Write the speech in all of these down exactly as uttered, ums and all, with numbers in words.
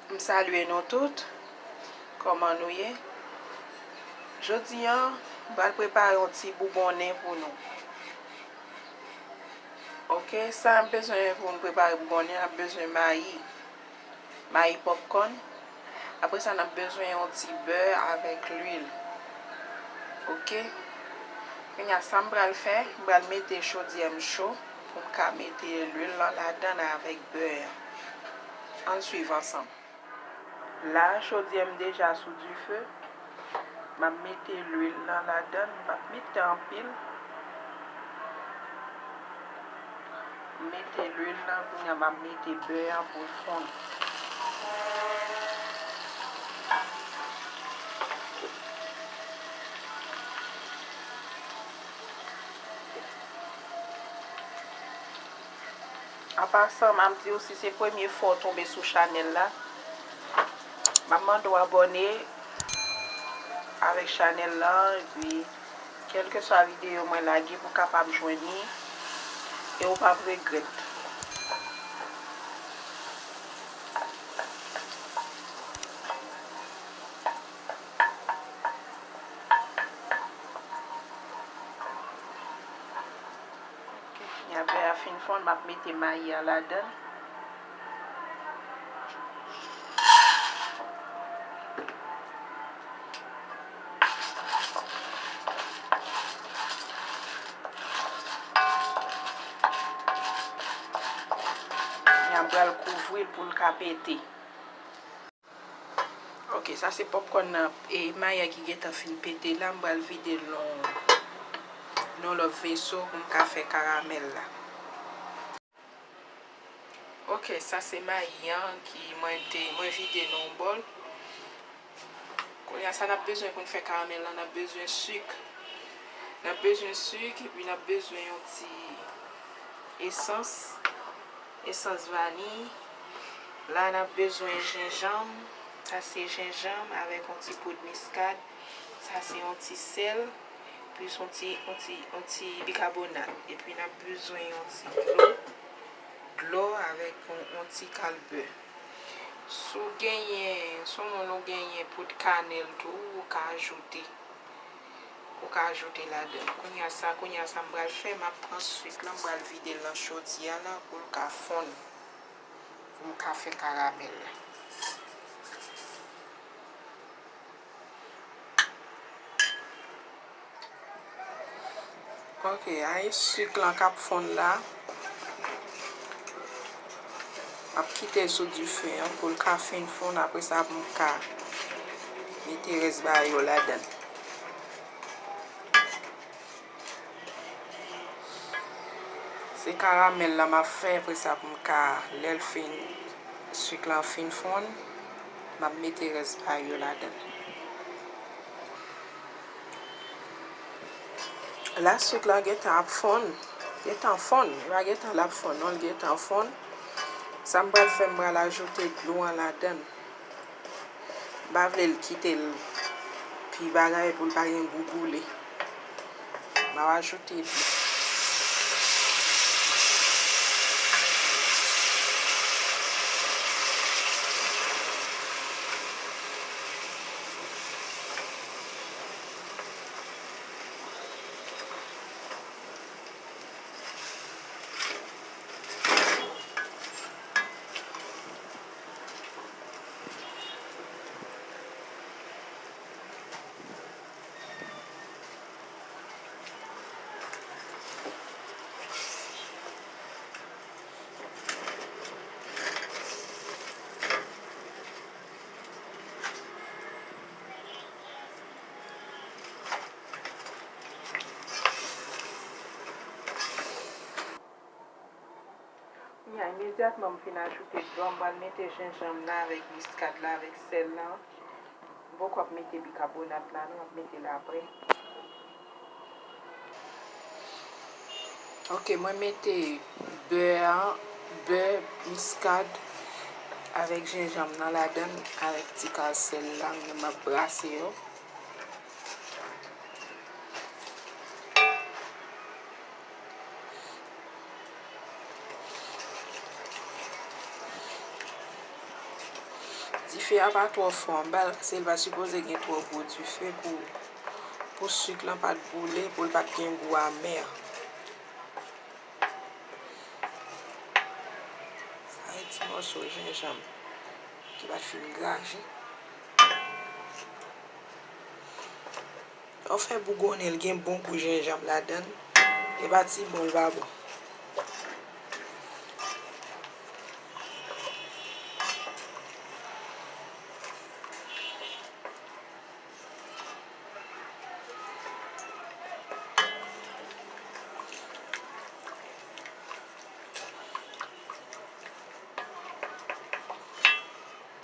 M salye nou tout. Kòman nou ye? Jodi a, m pral prepare yon ti boubonnen pou nou. Oke, sa n ap bezwen pou n prepare boubonnen, n ap bezwen mayi, mayi pòpkòn. Apre sa, n ap bezwen yon ti bè avèk lwil. Oke? Kounye a, sa m pral fè, m pral mete chodyè m cho pou m ka mete lwil lan ladan l avèk bè a. Ann swiv ansanm. La, chodyè m deja sou dife. M ap mete lwil lan ladan l. M p ap mete anpil. M mete lwil lan, kounye a m ap mete bè an pou l fonn. An pasan, m ap di w, si se premye fwa w tonbe sou chanèl la, m ap mande w abòne avèk chanèl la, epi kèlkeswa videyo mwen lage, pou w kapab jwenn li e ou p ap regrèt. Kounye a bè a fin fonn, m ap mete mayi a ladan l. Kounye a m pral kouvri l pou l ka pete. Oke, sa se pòpkòn nan, e, mayi a ki gentan fin pete la, m pral vide l nan, nan lòt veso pou m ka fè karamèl la. Oke, sa se mayi an ki mwen te, mwen vide nan yon bòl. Kounye a, sa n ap bezwen pou n fè karamèl la, n ap bezwen sik. N ap bezwen sik, epi n ap bezwen yon ti esans, esans vaniy. La, n ap bezwen jenjanm. Sa se jenjanm avèk yon ti poud miskad. Sa se yon ti sèl, plis yon ti, yon ti, yon ti bikabonat. Epi n ap bezwen yon ti dlo, dlo avèk yon, yon ti kal bè. Si w genyen, si w moun ou genyen poud kanèl tou, ou ka ajoute. Ou ka ajoute ladan. Kounye a sa, kounye a sa m pral fè, m ap pran sik lan, m pral vide l nan chodyè a la pou l ka fonn. Pou m ka fè karamèl la. Oke, a e sik lan k ap fonn la. M ap kite l sou dife an pou l ka fin fonn, apre sa pou m ka mete rès bagay yo ladan l. Se karamèl la m ap fè, apre sa pou m ka, lè l fin, sik lan fin fonn, m ap mete rès bagay yo ladan l. La sik la gentan ap fonn, gentan fonn, li pa gentan l ap fonn non, li gentan fonn. Sa m pral fè, m pral ajoute dlo an ladan l. M pa vle l kite l pi bagay pou l pa gen gou boule. M ap ajoute dlo. Kounye a, imedyatman m fin ajoute dlo a, m pral mete jenjanm nan avèk miskad la, avèk sèl lan. M poko ap mete bikabonat la non, m ap mete l apre. Oke, mwen mete bè a, bè, miskad avèk jenjanm nan ladan l, avèk ti kal sèl la, m ap brase yo. Dife a pa twò fò anba l, paske l pa sipoze gen twò gwo dife pou, pou sik lan pa t boule, pou l pa t gen gou amè. Sa e ti mòso jenjanm ki pa t fin graje. Lè w fè bougonnen, l gen bon gou jenjanm ladan l. E pa ti bon l pa bon.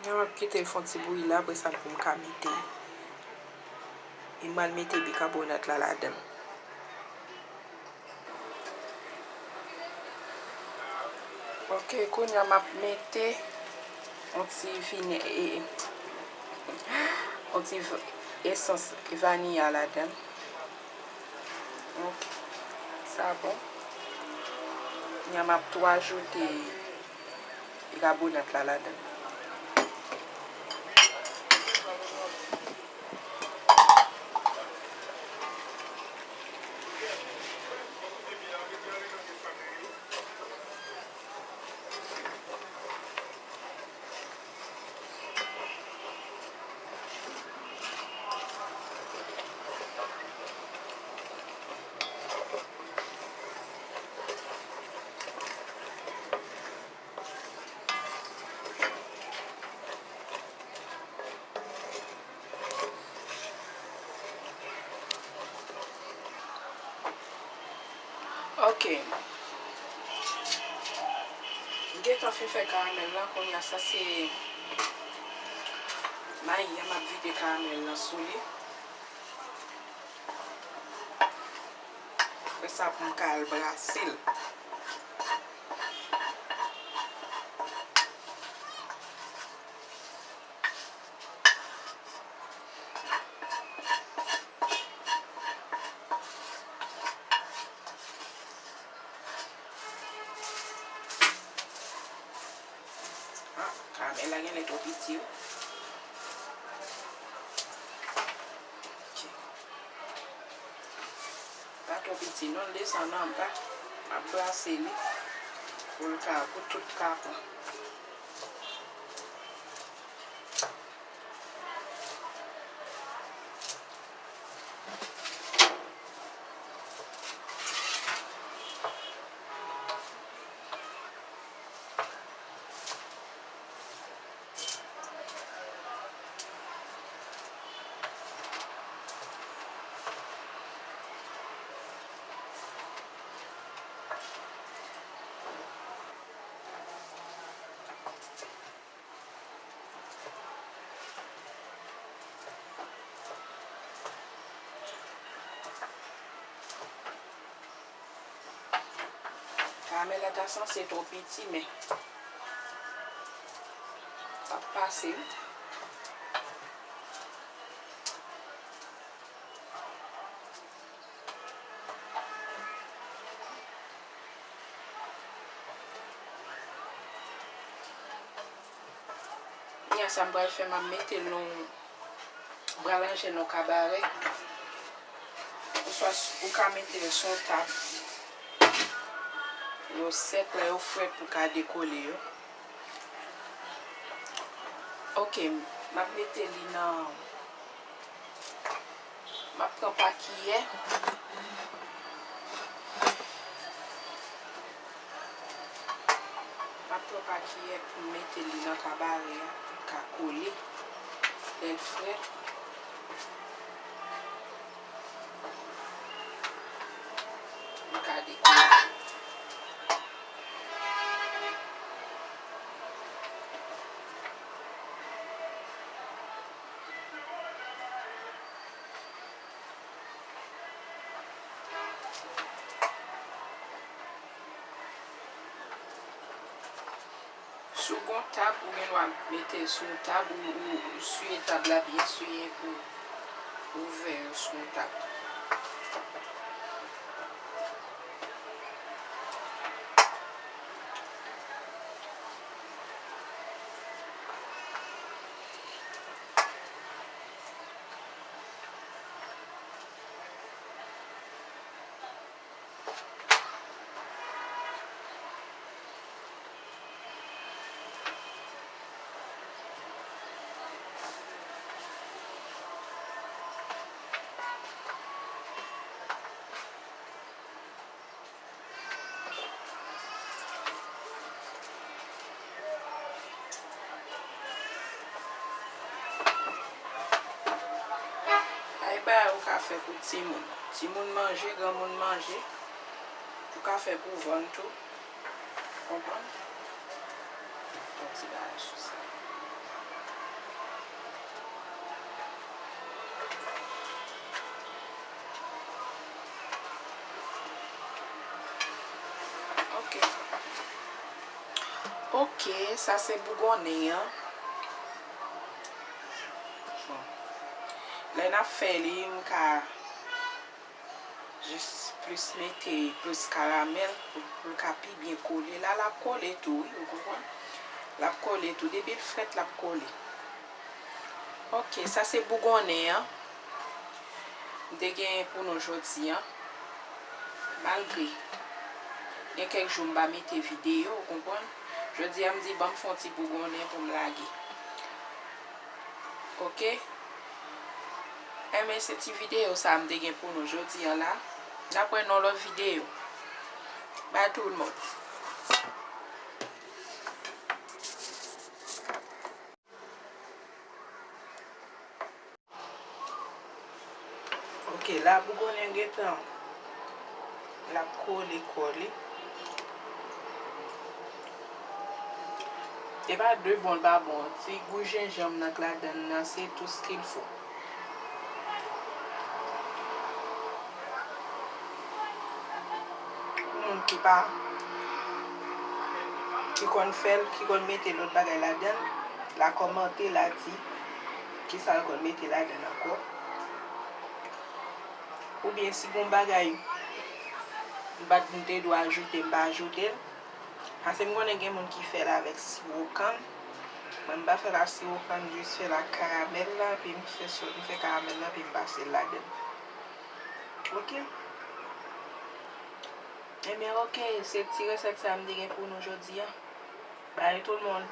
Mwen ap kite l fè yon ti bouyi la, apre sa pou m ka mete, e m al mete bikabonat la ladan l. Ok, kounye a m ap mete yon ti vinè, e, e, yon ti v-, esans vaniya ladan l. Ok, sa bon. Kounye a m ap tou ajoute bikabonat la ladan l. Ok. M gentan fin fè karamèl la, kounye a sa se mayi a, m ap vide karamèl lan sou li. Apre sa, pou m ka al brase l. Ah, karamèl la genlè twò piti wi. Ok. Pa twò piti non, l desann anba. M ap brase li pou l ka, pou tout ka pran. Karamèl la ta sanse twò piti, men l ap pase wi. Kounye a sa m pral fè, m ap mete l nan, m pral ranje l nan kabarè. Oswa s-, ou ka mete l sou yon tab. Yo sèk, lè yo frèt pou ka dekole yo. Ok, m ap mete li nan M ap pran pa kiyè. M ap pran pa kiyè pou m mete li nan kabarè a, pou l ka kole. Lè l frèt, m ka dekole. Si w gen yon tab, ou gen dwa mete l sou yon tab, ou, ou, ou siye tab la byen siye pou ouvè yo sou yon tab. Pou timoun. Timoun manje, granmoun manje. Ou ka fè pou vann tou. Konprann? Yon ti bagay sou sa. Ok. Ok, sa se bougonnen an. Bon. Lè n ap fè li, m ka jis plis mete plis karamèl pou, pou l ka pi byen kole. La, l ap kole tou, wi, ou konprann? L ap kole tou. Depi l frèt, l ap kole. Ok, sa se bougonnen an. M te gen pou nou jodi a. Malgre gen kèk jou m pa mete videyo, ou konprann? Jodi a, m di, "Ban m fè yon ti bougonnen pou m lage." Ok? Enben, se ti videyo sa a m te gen pou nou jodi a la. N ap wè nan lòt videyo. Bye tout moun. Ok, la bougonnen gentan, l ap kole kò li. E pa de bon, l pa bon. Ti gou jenjanm nan k ladann nan, se tout ce qu'il faut. Pou moun ki pa, ki konn fè l, ki konn mete lòt bagay ladann, l a kòmante, l a di kisa l konn mete ladann ankò. Oubyen si gon bagay m pa t, m te dwe ajoute, m pa ajoute l. Paske m konnen gen moun ki fè l avèk siwo kann. Mwen, m pa fè l ak siwo kann, m jis fè l ak karamèl la, epi m fè so-, m fè karamèl la, epi m pase l ladann. Ok? Ebyen, ok, se ti resèt sa m te gen pou nou jodi a. Bye tout moun.